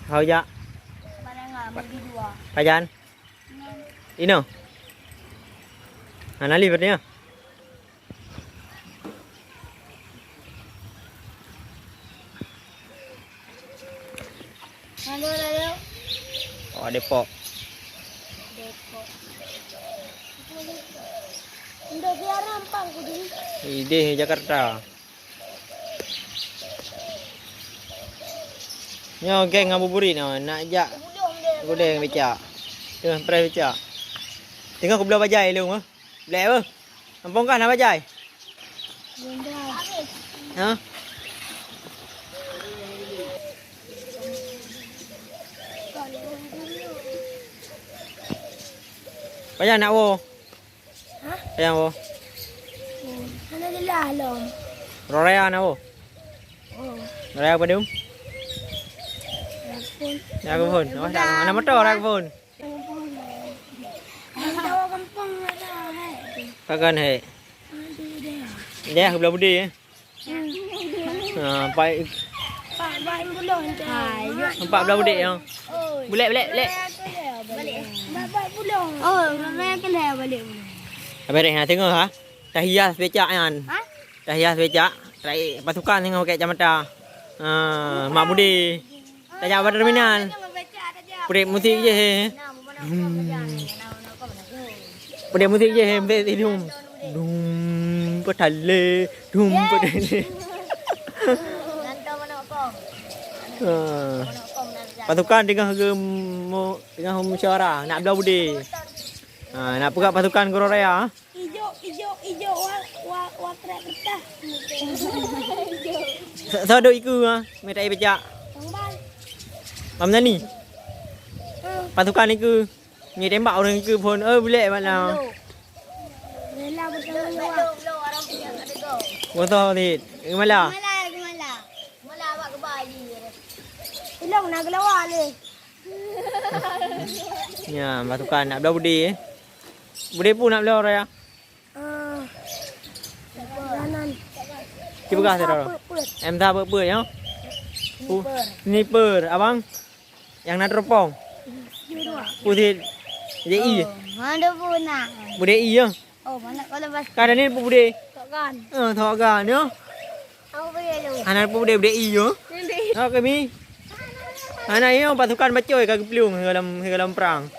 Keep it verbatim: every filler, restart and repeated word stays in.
Hau jak. Pajan. Ino. Hana lé berarti ya. Halo, halo. Oh, Depok. Depok. Udah biar rampang kudu. Ideh Jakarta. Nyoe geng ngabuburit nyoe, nak jak gudeng becak. Tengah preh becak. Tengah kubloe bajai lôn, eh. Blek apa? Ampong kah na bajai? Ha? Payah nak woe? Hah? Payah woe? Oh, hana jeulaih lom. Raya na woe? Oh. Raya padum? Raya phon. Raya phon. Oh, tak ada motor raya phon. Kakan hai. Dia belah budi eh. Ha, pai. Empat belah budi ya. Bulek, bulek, bulek. Balik. Empat belah. Oh, balik, balik. Habis dah tengok ha. Tahias becak nyan. Ha? Tahias becak. Rakyat pasukan tengok pakai kacamata. Ha, mak budi. Tajak bak terminal. Peuet musik je he. Peuet musik je he, musik hidung. Dum, petale, dum, petale. Ha. Pasukan tengah gemu-, tengah musyawarah nak belah budi. Ha, nak peugah pasukan Gurong Raya. Ijo, ijo, ijo, wa, wa, wa krek kertas. Sa-, sa dok iku ha, mita i pecak. Tambal. Pam tani. Hmm. Pasukan iku. Ni tembak orang iku phon. Oh, bulek malam. Rela bertanggung jawab. Botoh dit. Gemala. Gemala, gemala. Gemala awak kebai. Ilong nak gelawa le. Ya, pasukan nak belah budi eh. Budi pun nak belah orang ya. Ah, kanan. Cuba kah M T A peuet-peuet. M T A peuet-peuet ya. Sniper. Sniper, abang. Yang na teropong. Pusit. J I. Oh, mana pun nak. Bude I ya. Oh, mana kalau bas. Kada ni pude. Tok Gan. Eh, Tok Gan ya. Aku pergi dulu. Anak pude bude I ya. Nanti. Kami. Anak ini pasukan bacoi ka geuplueng dalam dalam perang.